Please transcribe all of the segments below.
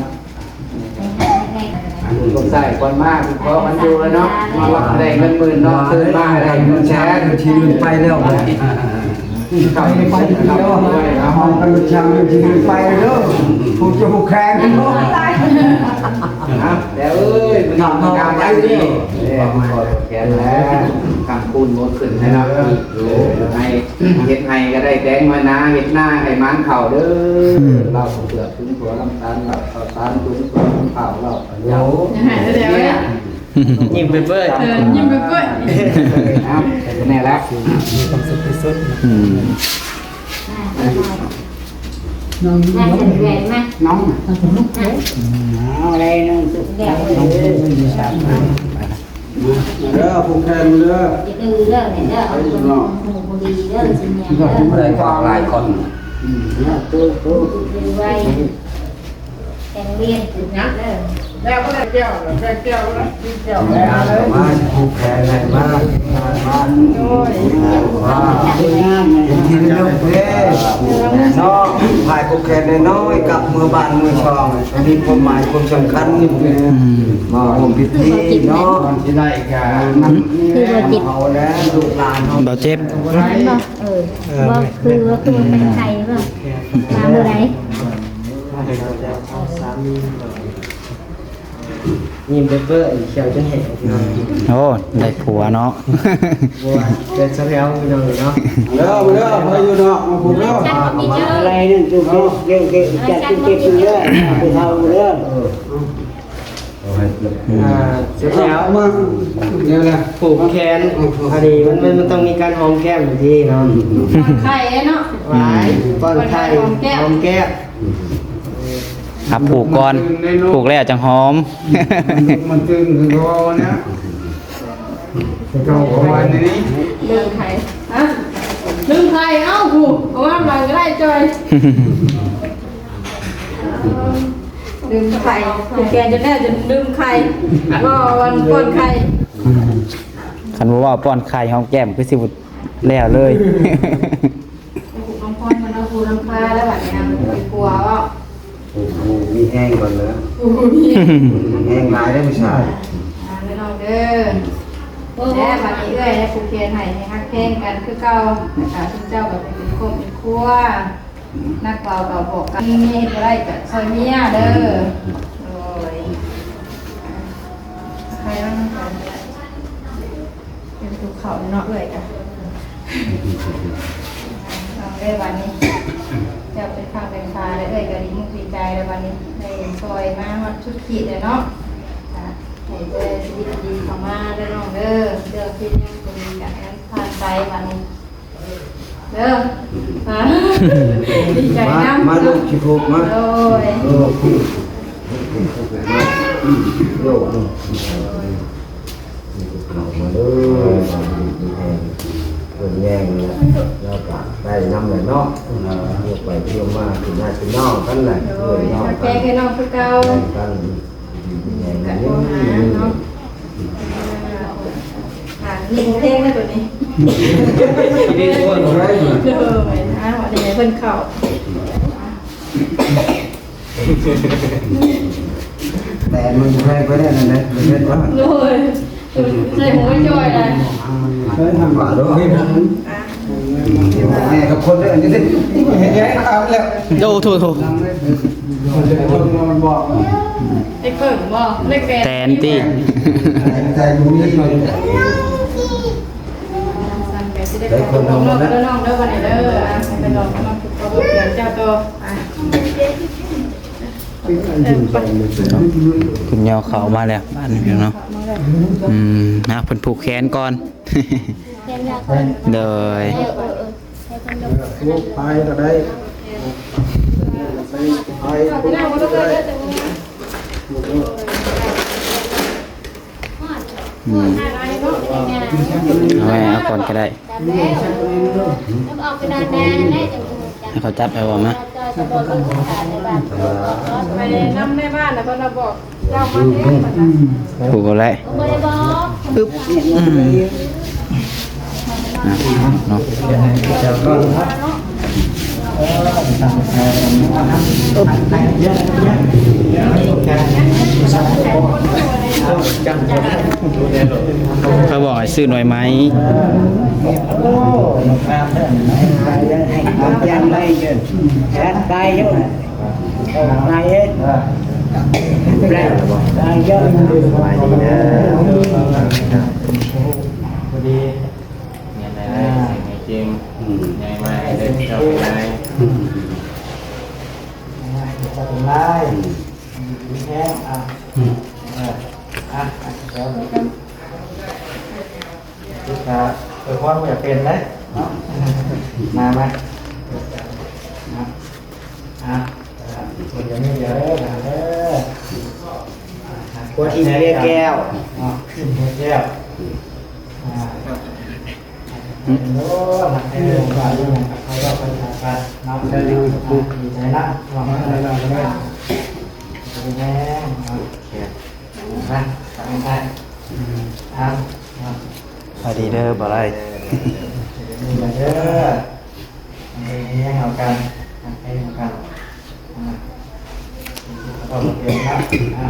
ເນາະ ໃຫ້ ໃຫ້ ໃຫ້ ໃຫ້ ລູກຊາຍກ່ອນມາ ຄືພໍມັນຢູ່ແລ້ວເນາະ ມາລັກໄດ້ເງິນໝື່ນເນາະ ຕື່ນມາໄດ້ເງິນແສນ ທີ່ອື່ນໄປແລ້ວ ເຂົາໄປແລ້ວ ເຮົາກໍຮູ້ຈັກຢູ່ທີ່ອື່ນໄປເດີ ຜູ້ເຈົ້າຜູ້ແຂວງເນາະ ແຕ່ເອີຍ ມັນງາມໄປເດີ ເອີຍ ແຂນແລ້ວ ຄຳຄູນໝົດຂຶ້ນແລ້ວເນາະ ເອີ ໃຫ້ ເຮັດໄຮ່ກໍໄດ້ແຕງມານາ ເຮັດນາໃຫ້ໝານເຂົ້າເດີ ອືມ ເຫຼົ້າເປືອກ ເຂົ້າສານ ເຂົ້າສານ ເຂົ້າເຫຼົ້າ ເຫຼົ້າ ເຫຼົ້າ ຍິ້ມເປີຍໆ ເອີ ຍິ້ມເປີຍໆ ເອົາ ແນ່ລະ ມີຄວາມສຸກທີ່ສຸດ ອືມ ນ້ອງ ນ້ອງ ເອົາໄດ້ນ້ອງສຸກ ເອົາເດີ ເດີ ຜູ້ແຂນເດີ ຢ່າດື້ເດີ ເດີ ເອົາຜູ້ບໍ່ດີເດີ ຊິແມ່ນເດີ ໄດ້ຝາກຫຼາຍຄົນ ອືມ ເດີ ໄວ ໄວ ແຂນວຽນ ເອີ ແລ້ວກໍໄດ້ແກ້ວ ແປ້ງແກ້ວແລ້ວ ແກ້ວແລ້ວ ມາຜູກແຂນໃຫ້ ມາ ມາ ມາ ໂອ້ຍ ມາ ເປັນທີ່ລະລຶກເດ້ ເນາະ ຜູກແຂນນ້ອຍໆ ກັບເມືອບ້ານເມືອຊ່ອງ ມີຄວາມໝາຍຄວາມສຳຄັນ ອືມ ມາຮ່ວມພິທີເນາະ ກ່ອນຊິໄດ້ກະ ອືມ ນຳ ຄືວ່າເຈັບ ເຂົາແລະລູກຫຼານເຮົາ ບໍ່ເຈັບ ເອີ ບໍ່ ຄືວ່າ ຄືວ່າເປັນໄຂ້ບໍ່ ມາມື້ໃດ? ຍິ້ມເປີດໆ ຂຽວຈົນແຫ້ງ ໂອ້ ໄດ້ຜົວເນາະ ບໍ່ວ່າແຕ່ສະແຖວພີ່ນ້ອງເນາະ ເດີ ມາເດີ ມາຢູ່ນອກ ມາຜູກເດີ ອາໄລນັ້ນ ຈຸເກັບ ເກັບ ຈັດເກັບເດີ ຜູ້ເຖົ້າເດີ. ອ່າ ເສັດແລ້ວ ມາ ດຽວນະ ຜູກແຂນ ອືມ ອັນນີ້ມັນ ມັນ ມັນຕ້ອງມີການຫອມແກ້ມບາງທີເນາະ ຜ່ອນໄຂ້ເນາະ ຫວາຍ ຜ່ອນໄຂ້ ຜ່ອນໄຂ້ ຫອມແກ້ມ ຫອມແກ້ມ ອ່ະ ຜູກກ່ອນ ຜູກແລ້ວຈັ່ງຫອມ ມັນຕຶງຄືເກົ່ານະ ຄືເກົ່າປະມານນີ້ ເລື່ອງໄຂ້ ຮະ ເລື່ອງໄຂ້ ເອົ້າ ຜູ້ ເອົາມາຫຼັງກໍໄດ້ຈ່ອຍ. ລືມໄຂ່ ຜູກແຂນຈົນແລ້ວ ຈົນລືມໄຂ່ ເວົ້າວັນປ້ອນໄຂ່ ຄັນບໍ່ເວົ້າປ້ອນໄຂ່ຫອມແກ້ມຄືຊິບໍ່ແລ້ວເລີຍ ຜູ້ນ້ອງພອນ ເພິ່ນເອົາຜູ້ນຳພາແລ້ວບັດນີ້ນະ ໄປກົວເວົ້າ ໂອ້ໂຫ ມີແຮງກ່ອນເດີ ໂອ້ໂຫ ມີແຮງ ມີແຮງຫຼາຍເດີຜູ້ຊາຍ ອ່າ ພີ່ນ້ອງເດີ ແລ້ວບັດນີ້ເອື້ອຍໄດ້ຜູກແຂນໃຫ້ ໃຫ້ຮັກແພງກັນຄືເກົ່າ ແລ້ວກະຊຸມເຈົ້າກໍໄປເປັນຄອບເປັນຄົວ ນັກເວົ້າກໍບອກກັນ ມີເຮັດບໍ່ໄດ້ກໍຊ່ອຍເມຍເດີ ໂດຍ ໃຜນຳກັນ ເປັນທຸກເຂົາເນາະ ເອື້ອຍກະ ເອົາເດີບັດນີ້ ເຈົ້າເປັນຝັ່ງເປັນຝາເດີ ເອື້ອຍກໍດີມຸກດີໃຈແລ້ວບັດນີ້ ໄດ້ຊ່ອຍມາຮອດສຸດຂີດແລ້ວເນາະ ກະໃຫ້ແຕ່ຊີວິດດີເຂົ້າມາເດີນ້ອງເດີ ເລື່ອງຜິດເລື່ອງຖືກກໍໃຫ້ມັນຜ່ານໄປບັດນີ້ ເດີ ອ່າ ດີໃຈນຳ ມາ ມາລູກຊິຜູກມາ ໂດຍ ໂອ້ ໂດຍ ເອົາມາເດີ ເພິ່ນແຍງແລ້ວ ແລ້ວກໍໄດ້ນຳແຫຼະເນາະ ເອີ ໄປທ່ຽວມາ ເປັນຍາດເປັນນ້ອງກັນແຫຼະ ໂດຍ ເອື້ອຍນ້ອງກັນ ແຂກເອື້ອຍນ້ອງຄືເກົ່າ ກັນ ກັນໂທຫາເນາະ ອ່າ ນີ້ບໍ່ແພງນະໂຕນີ້ ໂດຍ ອ່າ ອັນນີ້ໃຫ້ເພິ່ນເຂົ້າ ແຕ່ມັນແພງໄປແລ້ວນັ້ນແຫຼະ ເຫັນບໍ່ ໂດຍ ໃສ່ຫົວຈ່ອຍໄດ້ ເອີ ທາງຂວາເດີ ແມ່ກັບຄົນເດີ ອັນນີ້ເຮັດໃຫຍ່ຕາມແລ້ວ ໂອ້ ໂທ ໂທ ເດັກເບິ່ງບໍ່ ເດັກແຕນ ແຕນຕິ ແຕນບໍ່ມີ ໄດ້ຄົນເຮົາເດີນ້ອງເດີ ບັດນີ້ເດີ ອ່າ ໄປລອງນອນກັບເຈົ້າຕໍ່ ອ່າ ເພິ່ນຍ່ອງເຂົ້າມາແລ້ວ ບ້ານນີ້ເນາະ ອືມ ນະ ເພິ່ນຜູກແຂນກ່ອນ ໂດຍ ໄປກໍໄດ້ ໄປ ໄປກໍໄດ້ ອືມ ເອົາໄວ້ເອົາກ່ອນກໍໄດ້ ໃຫ້ເຂົາຈັບໄປບໍ່ມາ ໄປນຳໃນບ້ານນະ ເພິ່ນວ່າບອກເຈົ້າມາແທ້ ຜູກກໍໄດ້ ອຶບ ອືມ ອ່ະ ເນາະ ເຂົາບອກໃຫ້ຊື້ໜ່ວຍໄມ້ ຈັດໄປຢູ່ ໄປເຮັດ ໄປເຮັດ ສະບາຍດີເດີ ພໍດີ ແມ່ນແລ້ວ ອ່າ ໃຫ້ເຈັມ ອືມ ໃຫຍ່ມາໃຫ້ໄດ້ເຈົ້າເປັນນາຍ ອືມ ໃຫຍ່ມາໃຫ້ເຈົ້າເປັນນາຍ ອືມ ແມ່ນ ອ່າ ອືມ ເອີ ອ່າ ດຽວ ຄືວ່າ ເອີ ພອນບໍ່ຢາກເປັນເດ້ເນາະ ມາ ມາ ມາ ອ່າ ຄົນດຽວນີ້ດຽວເດີ ມາເດີ ຄົນທີ່ເມຍແກ້ວເນາະ ເມຍແກ້ວ ອ່າ ໂອ້ ຮັກແທ້ ວ່າຢູ່ຫຍັງກັບເຂົາເຈົ້າເພິ່ນສາກັນເນາະ ດີໃຈນຳ ວ່າມາໄດ້ ໄດ້ ໄດ້ ໄດ້ ອ່າ ດີແລ້ວເນາະ ໂອເຄ ມາ ຕັ້ງໄດ້ ອືມ ເອົາ ເອົາ ສະບາຍດີເດີ ບໍ່ໄດ້ ເດີ ເຮັດຫຍັງເອົາກັນ ເຮັດຫຍັງເອົາກັນ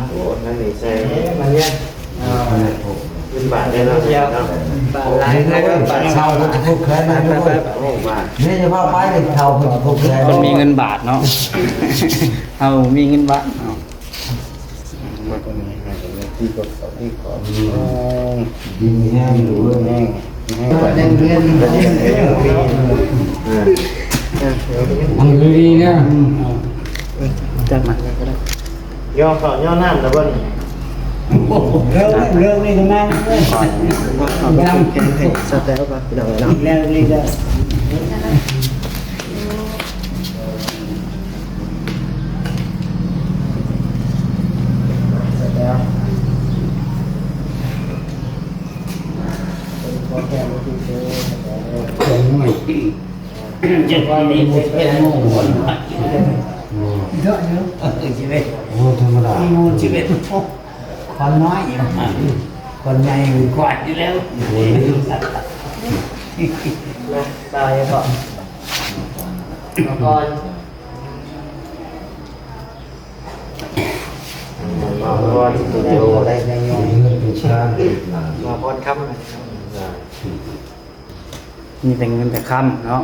ໂອ້ ນັ້ນນີ້ໃສ່ເງິນບາດໄດ້ເນາະ ບາດຫຼາຍ ເຊົາເພິ່ນຈະຜູກແຂນໃຫ້ດ້ວຍ ໂອ້ ບາດ ນີ້ຈະພາໄປເຊົາເພິ່ນຈະຜູກແຂນ ເພິ່ນມີເງິນບາດເນາະ ເຮົາມີເງິນບາດເນາະ ມາຕົງນີ້ໃຫ້ເຈົ້າໜ້າທີ່ກວດສອບອີກກ່ອນ ອືມ ດີມີແຮງຢູ່ເວີຍ ແຮງ ແຮງ ເອີ ເອີ ເອີ ດີນະ ອືມ ຈັດມາ ຍໍເຂົ້າຍໍນ້ຳແລ້ວບໍ່ນີ້ ເລີ່ມ ເລີ່ມນີ້ກໍມາເລີຍ ເອົາເອົາເອົາ ແລ້ວນີ້ກໍ ເຈົ້າທີ່ນີ້ບໍ່ເປັນໝູ່ ເຍາະຢູ່ ເອີ ຊິເປັນ ໂອ້ ທຳມະດາ ໝູ່ຊິເປັນ ຄົນນ້ອຍຢູ່ ຄົນໃຫຍ່ກວ່າຢູ່ແລ້ວ ໂອ້ຍ ມາ ບ່າວຫຍັງເກາະ ບ່າວກ່ອນ ບ່າວກ່ອນ ເປັນເຮືອນເປັນຊານ ບ່າວກ່ອນຄຳ ມີແຕ່ເງິນແຕ່ຄຳເນາະ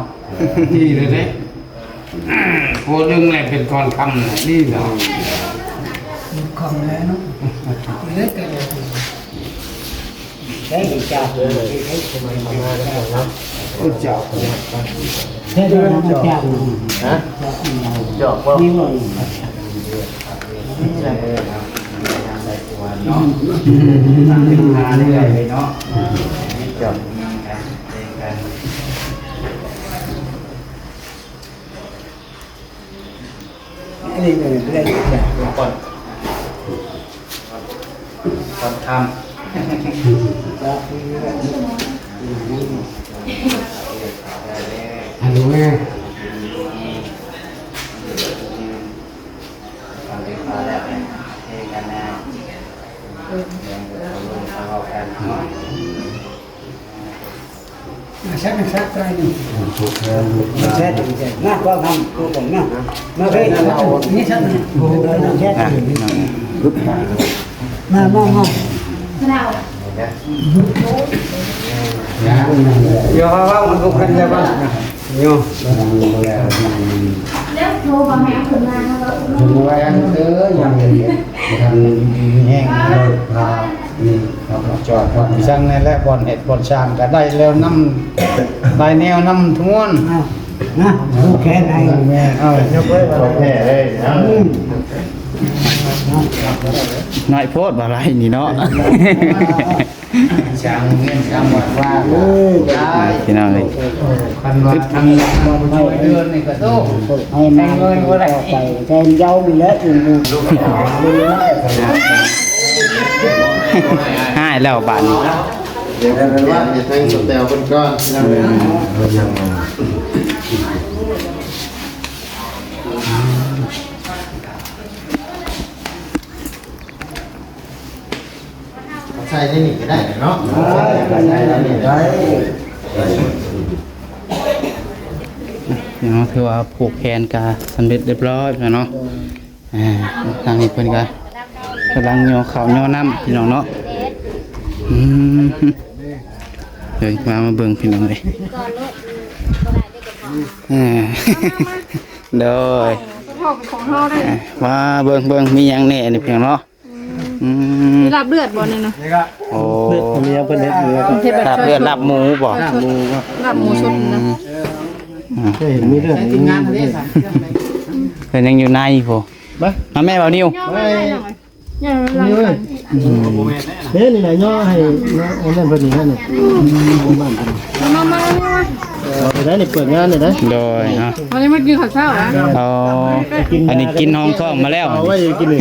ດີເລີຍເດ້ ໂອ້ ດຶງແລ້ວເປັນກ້ອນຄຳນີ້ເນາະ ຄຳແລ້ວເນາະ ເລີຍກໍໄດ້ຈາກ ເຈົ້າ ເຈົ້າ ຮະ ຈອກບໍ່ ເນາະ ເນາະ ເນາະ ອັນນີ້ເປັນເລື່ອງທີ່ແປກ ກ່ອນ ກ່ອນຄ່ຳ ອັນນີ້ແມ່ ມາແຊະ ມາແຊະໄກໜຶ່ງ ມາແຊະ ມາ ມາ ມາ ມາ ມາ ມາ ມາ ມາ ມາ ມາ ມາ ດຽວເຮົາເວົ້າກັນກ່ອນເດີ ດຽວ ແລ້ວໂທບອກໃຫ້ເອົາຂຶ້ນມາ ເຮົາເວົ້າ ເອີ ຍັງ ບໍ່ທັນມີແຮງເລີຍ ພາ ນີ້ເຮົາກໍຈອດບ່ອນຊ່າງນັ້ນແຫຼະ ບ່ອນເຮັດບ່ອນສ້າງກໍໄດ້ແລ້ວ ນຳຫຼາຍແນວນຳທຸກຄົນ ນະ ແມ່ນ ເອົາ ຍົກເລີຍ ແທ້ເລີຍນະ ອືມ ນ້ອຍໂພດບໍ່ໄດ້ນີ້ເນາະ. ສ້າງໂຮງຮຽນສ້າງວັດວາ ເອີ ໄດ້ ພີ່ນ້ອງເອີຍ ຄັນວ່າທາງບ້ານຊ່ວຍເດືອນນີ້ກໍໂຕ ໃຫ້ມາ ໃຫ້ເງິນບໍ່ໄດ້ ໃສ່ແທນເຍົານີ້ແຫຼະ ຮ້າຍແລ້ວບາດນີ້ ດຽວເພິ່ນວ່າຈະແທງສະແຕວເພິ່ນກ່ອນ ພີ່ນ້ອງເອີຍ. ໃສ່ໃນນີ້ກໍໄດ້ເນາະ ໃສ່ໃນນີ້ໄດ້ ເນາະ ຖືວ່າຜູກແຂນກະສຳເລັດຮຽບຮ້ອຍແລ້ວເນາະ ອ່າ ທາງນີ້ເພິ່ນກະກຳລັງຍໍເຂົ້າຍໍນ້ຳ ພີ່ນ້ອງເນາະ ອືມ ເບິ່ງ ມາ ມາເບິ່ງ ພີ່ນ້ອງເອີຍ ເອີ ໂດຍ ຂອງເຮົາໄດ້ ອ່າ ມາເບິ່ງ ເບິ່ງ ມີຫຍັງແດ່ນີ້ ພີ່ນ້ອງເນາະ ອືມ ອືມ ລາບເລືອດບໍ່ນີ້ນະ ໂອ້ ເລືອດເຂົາມີຫຍັງເພິ່ນເຮັດຢູ່ ລາບເລືອດ ລາບໝູບໍ່ ລາບໝູ ລາບໝູສົດນະ ອືມ ເຄີຍເຫັນມີເລືອດ ເພິ່ນຍັງຢູ່ໃນພຸ້ນ ມາ ມາແມ່ບ່າວນິວ ເດ້ ນີ້ແຫຼະ ຍໍໃຫ້ ອັນນັ້ນເພິ່ນນີ້ ມາ ມາ ມາ ເອົາໄປໄດ້ນີ້ ເປີດງານໄດ້ ໂດຍ ເນາະ ອັນນີ້ມາກິນເຂົ້າເຊົ້າ ອໍ ອັນນີ້ກິນຮອງທ້ອງມາແລ້ວ ເອົາໄວ້ກິນນີ້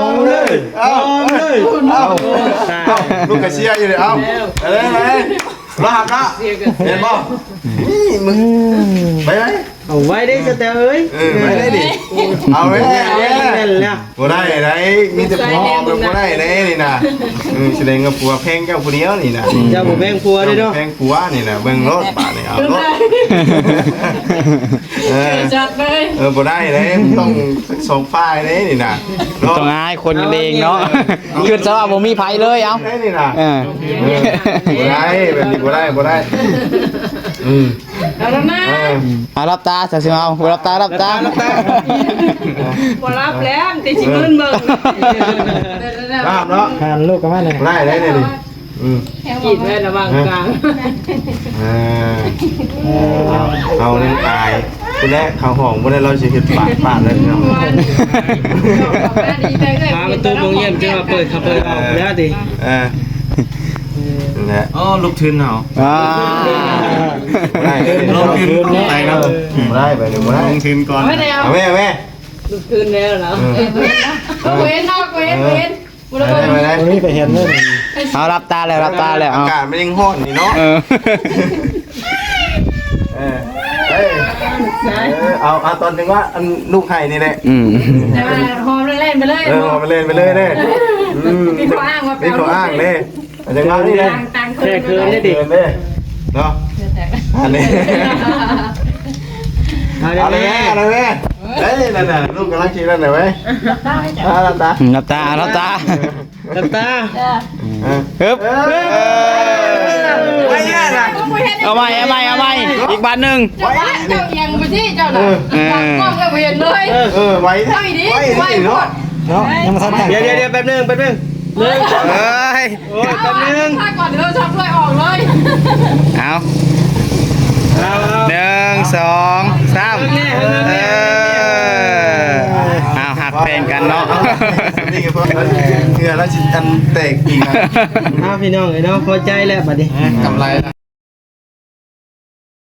ງເລີຍ ເອົາ ເອົາ ເອົາ ລູກກະເຊຍຢູ່ເດ້ ເອົາ ໄປເລີຍ ໄປເລີຍ ລະຫັບລະ ເຫັນບໍ່? ນີ້ ມຶງ ໄປໄປ ເອົາໄວ້ເດ້ ສະແຕວເອີຍ ເອີ ໄປໄດ້ດິ ເອົາເລີຍ ເອົາເລີຍ ແລ້ວ ບໍ່ໄດ້ໄດ໋ ມີແຕ່ຜົວຫອມ ບໍ່ໄດ້ໄດ໋ນີ້ນະ. ເອີ ສະແດງວ່າຜົວແພງເຈົ້າຜູ້ດຽວນີ້ນະ. ເຈົ້າບໍ່ແພງຜົວເດ້ເນາະ ເຈົ້າບໍ່ແພງຜົວນີ້ນະ. ເບິ່ງໂລດບາດນີ້ ເອົາໂລດ. ເອີ ຈັດເລີຍ. ເອີ ບໍ່ໄດ້ເດ້ ມັນຕ້ອງທັງສອງຝ່າຍເດ້ນີ້ນະເນາະ. ຕ້ອງອາຍຄົນກັນເອງເນາະ. ເອົາ ຄິດຊະວ່າບໍ່ມີໃຜເລີຍ ເອົາ ໄດ້ນີ້ນະ. ເອີ ເອີ ບໍ່ໄດ້ ແບບນີ້ບໍ່ໄດ້ ບໍ່ໄດ້. ອືມ ເອົາລະນະ ເອີ ເອົາ ຫຼັບຕາ ເຈົ້າຊິເອົາ ຫຼັບຕາ ຫຼັບຕາ ຫຼັບຕາ. ບໍ່ຫຼັບແລ້ວ ແຕ່ຊິມຶນເບິ່ງ. ເອີ ຫຼັບເນາະ ຫັນລູກກັບມານີ້ ບໍ່ໄດ້ໄດ໋ນີ້. ອືມ ກີດໄວ້ລະຫວ່າງກາງ. ເອີ ເອົາ ເອົາແນວອາຍ ຜູ້ແລກເຂົ້າຫ້ອງບໍ່ໄດ້ ລາວຊິເຮັດປາກປາດເລີຍພີ່ນ້ອງ. ພາປະຕູໂຮງຮຽນຈະມາເປີດ ເຂົາເປີດອອກແລ້ວຕິ. ເອີ ນັ້ນແຫຼະ. ອໍ ລູກທຶນເຮົາ ອ່າ ບໍ່ໄດ້ ລົງທຶນໄປເນາະ. ບໍ່ໄດ້ ໄປເລີຍ ບໍ່ໄດ້. ລົງທຶນກ່ອນ ເອົາແມ່ ເອົາແມ່ ລູກທຶນແລ້ວເນາະ. ເອີ ເອີ ບໍ່ເຫັນເນາະ ບໍ່ເຫັນ ເອີ ບໍ່ເຫັນ ບໍ່ເຫັນ. ໄປໄດ້ ໄປໄດ້ ບໍ່ມີໃຜເຫັນເລີຍ. ເອົາ ຫຼັບຕາແລ້ວ ຫຼັບຕາແລ້ວ. ອາກາດມັນຍັງຮ້ອນນີ້ເນາະ. ເອີ ເອີ ເອີ ເອົາ ເອົາຕອນຈັງຫວະອັນລູກໄຫ້ນີ້ແຫຼະ. ອືມ ແຕ່ວ່າຫອມແລ່ນໄປເລີຍ. ເອີ ຫອມແລ່ນໄປເລີຍເດ້. ອືມ ມີຂໍ້ອ້າງວ່າ ມີຂໍ້ອ້າງເດ້. ອັນນີ້ ແຕ່ເຂີນເດ້ ເນາະ. ອັນນີ້ ເອົາເລີຍ ເອົາເລີຍແມ່ ເອົາເລີຍແມ່. ເອີ ເອີ ນັ້ນແຫຼະ ລູກກຳລັງຊິນັ້ນແຫຼະເວີຍ. ອ່າ ຫຼັບຕາ ຫຼັບຕາ ຫຼັບຕາ ຫຼັບຕາ. ເອີ ເອີ ເອີ ເອົາໃໝ່ ເອົາໃໝ່ ເອົາໃໝ່ ອີກບາດໜຶ່ງ. ເຈົ້າ ເຈົ້າອຽງໄປຊິເຈົ້ານະ. ເອີ ເອີ ຕາກ້ອງກໍບໍ່ເຫັນເລີຍ. ເອີ ໄວ ເຈົ້າອີ່ດີ ໄວ ໄວໂພດເນາະ. ຍັງບໍ່ທັນ ດຽວ ດຽວ ດຽວ ແປັບໜຶ່ງ ແປັບໜຶ່ງ. ເອີຍ ໂອ້ຍ ແປັບໜຶ່ງ ຖ້າກ່ອນເດີ ຊັບຖ້ວຍອອກເລີຍ. ເອົາ ເອົາ ເອົາ ໜຶ່ງ ສອງ ສາມ. ເອີ ເອົາ ຮັກແພງກັນເນາະ. ນີ້ກໍເພື່ອ ເພື່ອລາວຊິອັນແຕກອີກນະ. ເອົາ ພີ່ນ້ອງເອີຍເນາະ ພໍໃຈແລ້ວບັດນີ້ ກຳໄລ.